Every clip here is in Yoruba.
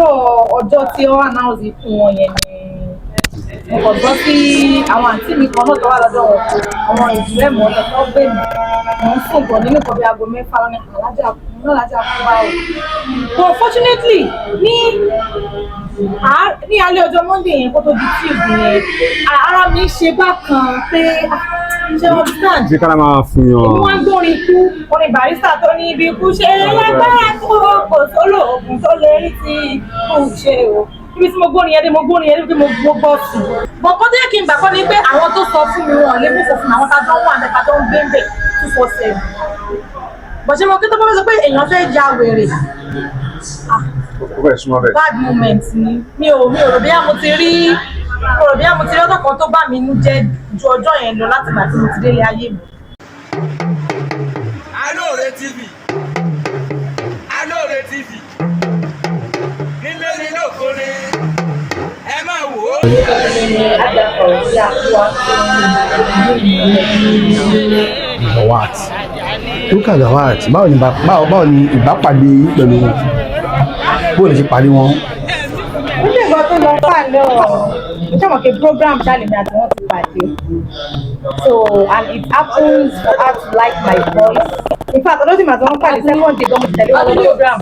Àárọ̀ ọjọ́ tí ó announce ikú wọn yẹn ni mo kàn gbọ́ sí àwọn àǹtí mi kan náà tó wà lọ́dọ̀ wọn, àwọn ìdílé mọ́ ọ́ tó gbé mi. Mo ń sùn bọ̀ nínú nǹkan bí aago 6 lọ́nà alájà kú náà, alájà kú báwo. But unfortunately, ní alẹ́ ọjọ́ Monday yẹn kó tó di Tuesday yẹn, ara mi ṣe bákan pé, ah, ṣé wọ́n stand Ṣé kára máa fún yàn? Èmi wá ń gbórin ikú, orin Barrister tó ní ibi ikú ṣe lágbára tó, kò sólòògùn tó lè rí tí ikú ṣe o. Ibi tí mo gbórin yẹn dé, mo gbórin yẹn dé pé mo gbọ́ sùn. Bọ̀ kó tó yẹ kí n gbà kọ́ ni pé àwọn tó sọ fún mi, wọn lè mú fò fún mi, àwọn tá a jọ ń wà nípa tó ń gbé ń bẹ̀ 24/7. Bọ̀ ṣé mo kí tó bá fẹ́ sọ pé èèyàn fẹ́ ya wèrè, ah, Ó fẹ́ súnmọ́ bẹ́ẹ̀. Bad moment ni. Mi ò rò bí mo ti rí, mo rò bí mo ti rí ọjọ́ kan tó bá mi nú jẹ́ ju ọjọ́ yẹn lọ láti ìgbà tí mo ti délé ayé mi. Alóore TV, Alóore TV, nílé ní lóko ni ẹ máa wò ó. Orúkọ mi ni Ajakọ̀rọ̀ sí Àkúwá. Gawat, Rúkà Gawat, báwo ni ìbápàdé yín pẹ̀lú wọn? Bó lè ṣe pàdé wọn? Ó ní nǹkan tó lọ fà náà, ṣé mo kí program ṣàlèmí àti wọn ti pàdé. So, and it happens for her to like my voice. In fact, ọdún tí màá tí wọ́n pàdé, second day gan, mo ti tẹ̀lé wọn lọ program.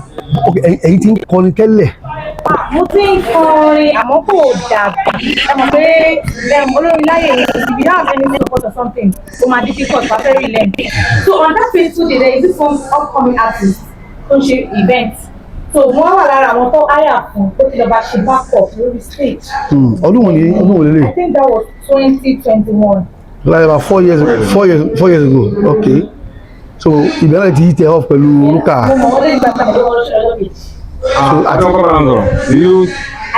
Ok, ẹ̀yin ti ń kọrin tẹ́lẹ̀? Mo ti ń kọrin, àmọ́ kò dàbí, ẹ mọ̀ pé olórin láyé yìí, if you don't have any support or something, ó máa difficult for very learn. So on that fateful day, there is this one upcoming artist tó ń ṣe event, so mo wá wà lára àwọn tó hire fún ó ti lọ bá ṣe backup lórí stage. Ọdún wo lélẹ̀? I think that was 2021. Like about 4 years, 4 years, 4 years ago. Ok, so ìbẹ̀rẹ̀ ti hit off pẹ̀lú Rúkà. Mo mọ̀ wọ́n lé nígbà tí mo lọ́wọ́ lọ́jọ́ kejì. So, Àti ọkọ̀ bá ń sọ̀rọ̀. Do you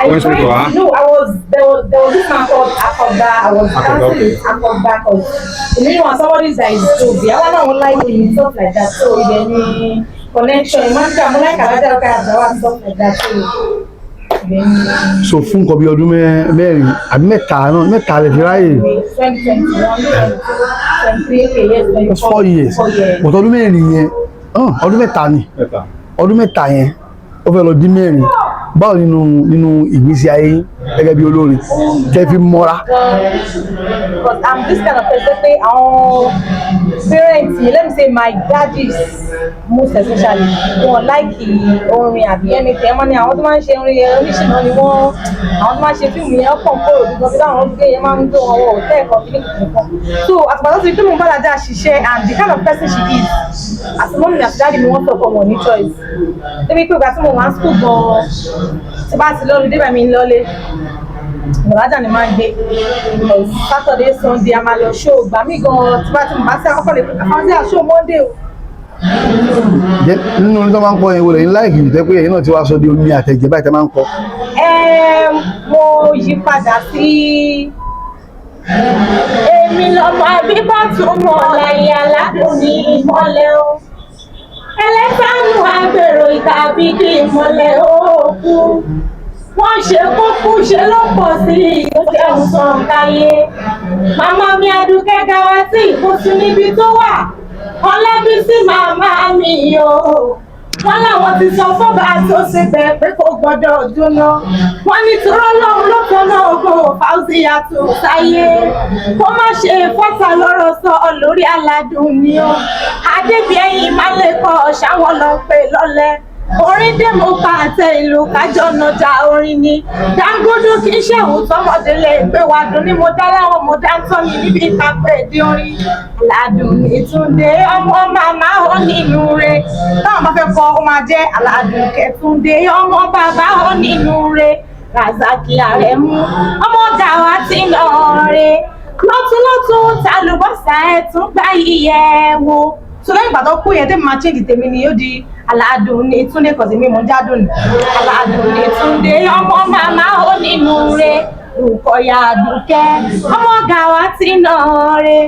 I went straight to her? No, I was there was there was this man called Akogba. I was Akogba, dancing okay. with Akogba because the main one, somebody that is jovial. I don't like him, stuff like that. So then connection, man, I'm like Alaja Oka and stuff like that. So then So fún nǹkan bí ọdún 4 àbí 3 náà, 3 lè fi ráyè. 2021, 22, 23, okay, yes, 24. That's 4 years. 4 years. But ọdún 4 yẹn, ọdún 3 ni. 3. Ọdún 3 yẹn, ó fẹ́ lọ dín 4. Báwo nínú ìgbésí ayé yín gẹ́gẹ́ bí olórin tẹ́ fi mọ́ra? Because I'm this kind of person pé àwọn parents mi, let me say my daddies most especially, wọn like orin àbí anything. Ẹ mọ̀ ní àwọn tó máa ń ṣe orin yẹn, oníṣìná ni wọ́n, àwọn tó máa ń ṣe fíìmù yẹn pọ̀ kóró bí wọ́n fi láwọn gbé yẹn máa ń gbé wọn wọ hòtẹ́ẹ̀lì kan kí ní kìkì kan. So àtùpà tó ti pé mo bá Alájà ṣiṣẹ́ and the kind of person she is, àti mummy àti daddy mi, wọ́n sọ fún wọn ní choice. Débi pé ìgbà tí mo wà ní school gan-an, tí bá ti lọ́ọ́ débà mi lọ́lé, Bọ̀lájà ni máa ń gbé. Saturday, Sunday, a máa lọ show. Gbà mí gan, tí bá ti mọ̀ bá sí àkọ́kọ́ lè pè káfíńsì show Monday o. Jẹ́ nínú orin tó máa ń kọ yẹn, wọlé yín like tẹ́ pé ẹ̀yin náà ti wá sọ di omi àtẹ̀jẹ̀ báyìí tẹ́ máa ń kọ? Mo yí padà sí èmi lọmọ àbíbọ̀tún mọ̀ láyé aládùn ní ìmọ̀lẹ̀ o, ẹlẹ́sàánú àgbèrò ìka bí kí ìmọ̀lẹ̀ ó kú. Wọ́n ṣe kúkú ṣe ló pọ̀ sí i, ó jẹun sàn káyé. Màmá mi Adùkẹ́ Gawatì kò sí níbi tó wà, Ọlábísí màmá mi o, wọ́n láwọn ti sọ fọ́ba tó ṣe bẹ́ẹ̀ pé kò gbọ́dọ̀ jóná. Wọ́n ní tòró lọ́hùn ló tọ́nà ògo Fauziya tó sáyé, kó má ṣe fọ́tà lọ́rọ̀ sọ lórí aládùn ni ó Adébíyẹ̀yìn má lè kọ́ ṣáwọn lọ pé lọ́lẹ́ orin dé. Mo pa àtẹ ìlú kájọ nàjà orin ni dáńgódú, kì í ṣẹ̀wù tọmọdé lè gbé wa dùn ní. Mo dá láwọn, mo dá ń tọ́ mi níbi ìtàpé èdè orin aládùn ìtúndé ọmọ màmá ó nínú re. Táwọn bá fẹ́ kọ, ó máa jẹ́ Aládùn Kẹtúndé ọmọ bàbá ó nínú re, Razaki Arẹ̀mú ọmọ Gàwátì náà re, lọ́tún lọ́tún tàlùbọ́sà ẹ̀ tún gbá yíyẹ wo. So lẹ́yìn ìgbà tó kú yẹn, tẹ́mi máa change tèmi ni ó di Aládùn ní Túndé kọ̀sí mi mò ń jádùn ní Aládùn ní Túndé ọmọ màmá ó nínú re, Rùkọ̀yà Àdùkẹ́ ọmọ Gàwátì náà re,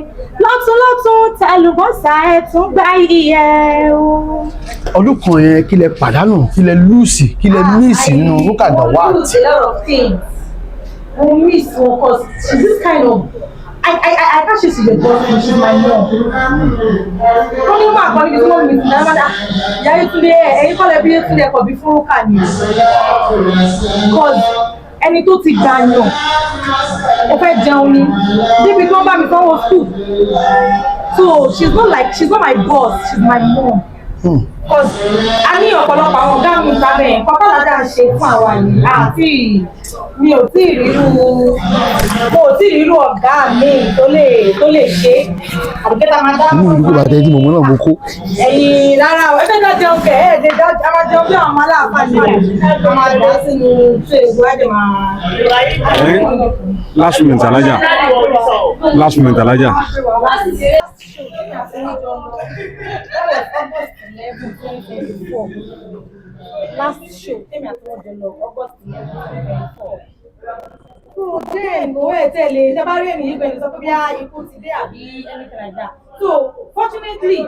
lọ́tún lọ́tún tàlùbọ́sà ẹ̀ tún gbá yíyẹ o. Ọdún kan yẹn, kí lẹ pàdánù, kí lẹ lose, kí lẹ miss nínú Rúkà I Gawat? lose a lot of things. Mo miss wọn 'cause she's this kind of I can't say she's a boss, she's my mom. Wọ́n ní máa kọ́ níbi tí wọ́n mi ti dáná dá. Ìyá Yétúndé, ẹ̀yin kọ́ lẹ bí Yétúndé, ẹ̀kọ́ bí fúrúkà ni. 'Cause ẹni tó ti gbà yàn, ó fẹ́ jẹun ni. Débi tí wọ́n bá mi sanwó school. So she's not my boss, she's my mom. 'Cause a ní ọ̀pọ̀lọpọ̀ àwọn ọ̀gá mi sábẹ́ ẹ̀ kọ́kọ́ lájà ń ṣe fún àwa yìí, àti mi ò tí ì rírú mo ò tí ì rírú ọ̀gá mi tó lè ṣe àbíkẹ́ta máa dá. Inú mi dùn pé bàtà ẹtí mọ̀mọ́ náà mo kó. Ẹ̀yin rárá o, ẹgbẹ́ náà jẹun kẹ̀ ẹ́ ẹ̀ a máa jẹun bí àwọn ọmọ aláàfáà ní a máa dá sínú tó ègbò ẹ̀dẹ̀ máa. Last moment, Alhaja. Last moment, Alhaja. Last show tèmi àti wọn jọ lọ, that was August 11, 2024. Last show tèmi àti wọn jọ lọ, August 11, 2024. So then kò ẹ̀ tẹ̀lé ṣe bá rí ènìyàn pẹ̀lú sọ pé bí ikú ti dé àbí anything like that. So fortunately,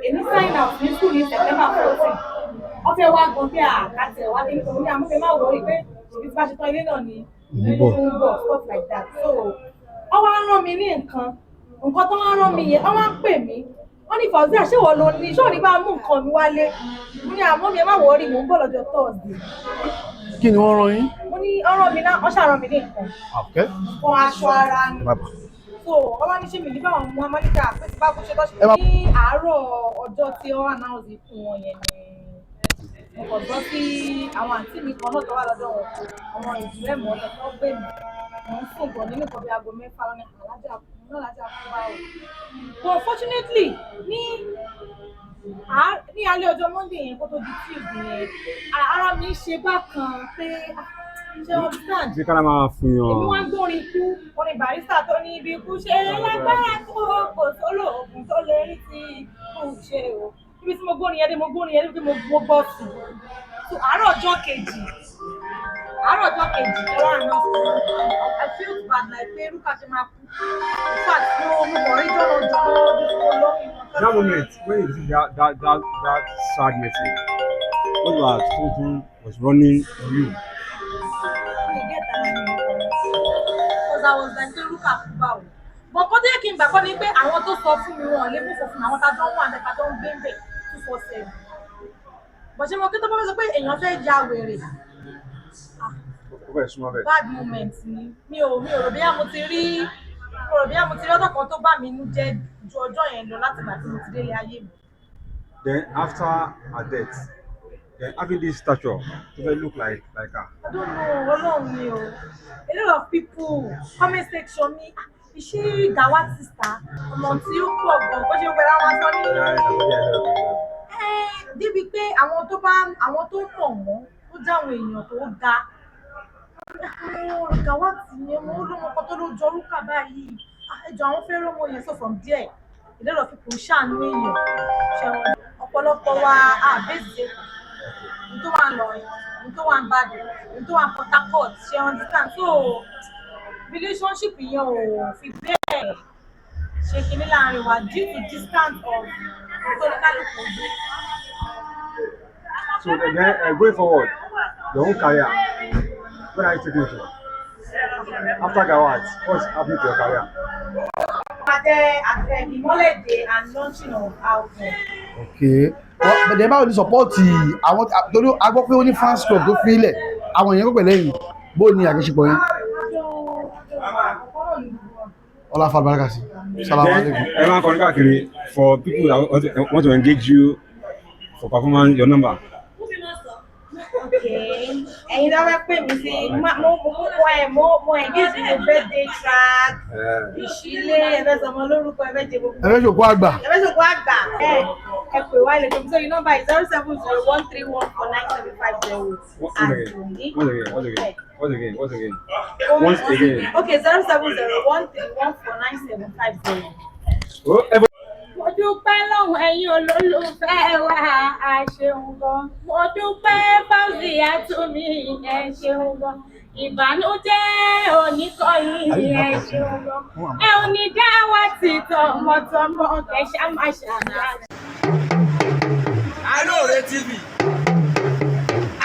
èmi sign out ní school ní September 14. Wọ́n fẹ́ wá gan bí àkàtẹ̀ wá dé nítorí ní àmúfẹ́ máa wọrí pé ṣèbí tí bá ṣe tán ilé náà ni Ń bọ̀. ń bọ̀, stuff like that. So wọ́n wá rán mi ní nǹkan nǹkan tó wá rán mi yẹn, wọ́n wá ń pè mí, wọ́n ní, "Fauzia, ṣé wọ́n lọ ní ṣé òní bá mú nǹkan mi wálé?" Mo ní, "Àmọ́ mi, ẹ má worry, mò ń bọ̀ lọ́jọ́ Thursday." Kí ni wọ́n rán yín? Mo ní ọ̀rọ̀ mi náà, wọ́n ṣàrán mi ní nǹkan Okay. kan, aṣọ ara ni. Ẹ má bọ̀. So wọ́n wá ní ṣé mi ní báwọn mú amọ́níkà pé tí bá kó ṣe tọ́ ṣe. Ẹ má- Ní àárọ̀ ọjọ́ tí wọ́n announce ikú wọn yẹn ni mo kàn gbọ́ sí àwọn àǹtí mi kan náà tó wà lọ́dọ̀ wọn, àwọn ìdílé mọ́ ọ́ tó gbé mi. Mo ń sùn bọ̀ nínú nǹkan bí aago 6 lọ́nà alájà kú náà, alájà kú báwo. But unfortunately, ní alẹ́ ọjọ́ Monday yẹn kó tó di Tuesday yẹn, ara mi ṣe bákan pé, ah, ṣé understand? Ṣé kára máa fún yàn? Èmi wá ń gbórin ikú, orin Barrister tó ní ibi ikú ṣe lágbára tó, kò sólòògùn tó lè rí ti ikú ṣe o. Ibi tí mo gbórin yẹn dé, mo gbórin yẹn dé pé mo gbọ́ sùn. So àárọ̀ ọjọ́ kejì ẹ wá àná. I feel bad, like pé Rúkà ṣe máa kú. In fact, mo kàn rí jọ́nà jọ́nà bí mo lóyún. That moment when you see that sad message, what you are thinking was running on you? Mi get ara mi, because I was like pé Rúkà kú báwo. But kó tó yẹ kí n gbàgbọ́ ni pé àwọn tó sọ fún mi, wọn ò lè mú sọ fún mi, àwọn tá a jọ ń wà nípa tó ń gbé ń bẹ̀ 24/7. But ṣé mo kí tó bá fẹ́ sọ pé èèyàn fẹ́ ya wèrè, Ó fẹ́ súnmọ́ bẹ́ẹ̀. bad moment ni. Mi ò rò bóyá mo ti rí mo rò bóyá mo ti rí ọjọ́ kan tó bá mi inú jẹ́ ju ọjọ́ yẹn lọ láti ìgbà tí mo ti délé ayé mi. Then after her death, then having this stature to fẹ́ look like her. I don't know, Ọlọ́run ni o. A lot of people, comment section mi, "Ah, is she Gawat sister?" Ọmọ tí ó pọ̀ gan, bó ṣe pẹ̀lú àwọn aṣọ ní. Ẹ́ débi pé àwọn tó mọ̀ wọ́n, tó jẹ́ àwọn èèyàn tó ga. Àwọn Gawat yẹn, mo ló mọ kan tó ló jọ Rúkà báyìí. Ah, ẹ jọ̀ọ́, àwọn fẹ́ rọ́mọ yẹn. So from there, a lot of people ṣàánú èèyàn. Ṣẹ̀wọ̀n ọ̀pọ̀lọpọ̀ wa àbẹ́sẹ̀ n tó wà ń lọ, n tó wà ń Ìbàdàn, n tó wà ń Port Harcourt, ṣe understand? So relationship yẹn ò fi bẹ́ẹ̀ ṣe kinní láàrin wa due to distance of oníkálukú gbé. So then going forward, your own career, where are you taking it to? After Gawat, what's happening to your career? Pàdé àtẹ ìmọ́lẹ̀dé and launching of album. Ok, bẹ̀dẹ̀ báwo ni support àwọn, torí a gbọ́ pé ó ní fans club tó fi ilẹ̀, àwọn èèyàn kò pẹ̀lẹ́ yìí, bó ni àjọṣepọ̀ yẹn? Ọlá fa àlùbáríkà sí. Salamu Then, alaikum. ẹ máa ń kọrin káàkiri. For people that want to engage you for performance, your number. Okay. Ẹ̀yin tó fẹ́ pè mí sí, mo mo mo ẹ̀ mo mo engage nínú birthday track, ìṣílé, ẹ̀fẹ́ sọmọ lórúkọ, ẹ̀fẹ́ jẹ gbogbo. Ẹ fẹ́ ṣòkó àgbà. Ẹ̀fẹ́ sọ̀kọ́ àgbà. Ẹ pè wá, ilé tó sórí nọ́mbà 07013149750. Once again, once again, once again, once again, once again, once again. Okay, 07013149750. Oh, everybody. Mo dúpẹ́ lọ́wọ́ ẹ̀yin olólùfẹ́ wa, a ṣeun gan. Mo dúpẹ́ Fauzi Atumi, ẹ ṣeun gan. Ìbànújẹ́ oníkọyìn, ẹ ṣeun gan. Ẹ ò ní dá wa tì tọmọtọmọ, kẹṣà má ṣàmì. Alóore TV,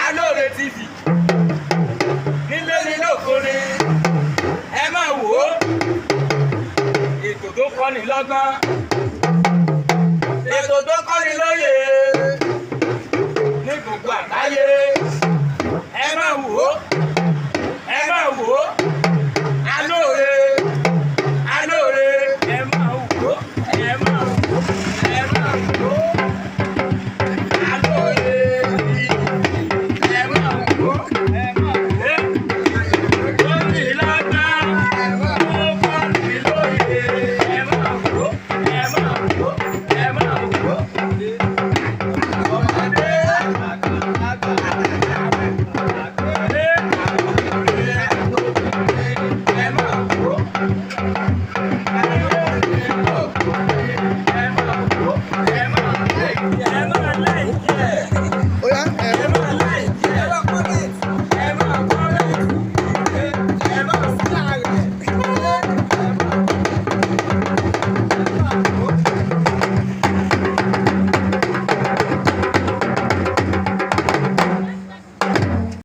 Alóore TV, nílé ní lóko ni ẹ máa wò ó. lọ́gbọ́n. Ètò tó kọ́ni lóye ní gbogbo àgbáyé. Ẹ máa wò ó, ẹ máa wò ó, alóore, alóore, ẹ máa wò ó, ẹ máa wò ó, ẹ máa wò ó, alóore, ẹ máa wò ó, ẹ máa wò ó. Lórí lọ́gbọ́n, ó kọ́ni lóye, ẹ máa wò ó, ẹ máa wò ó, ẹ máa wò ó. Ọmọdé.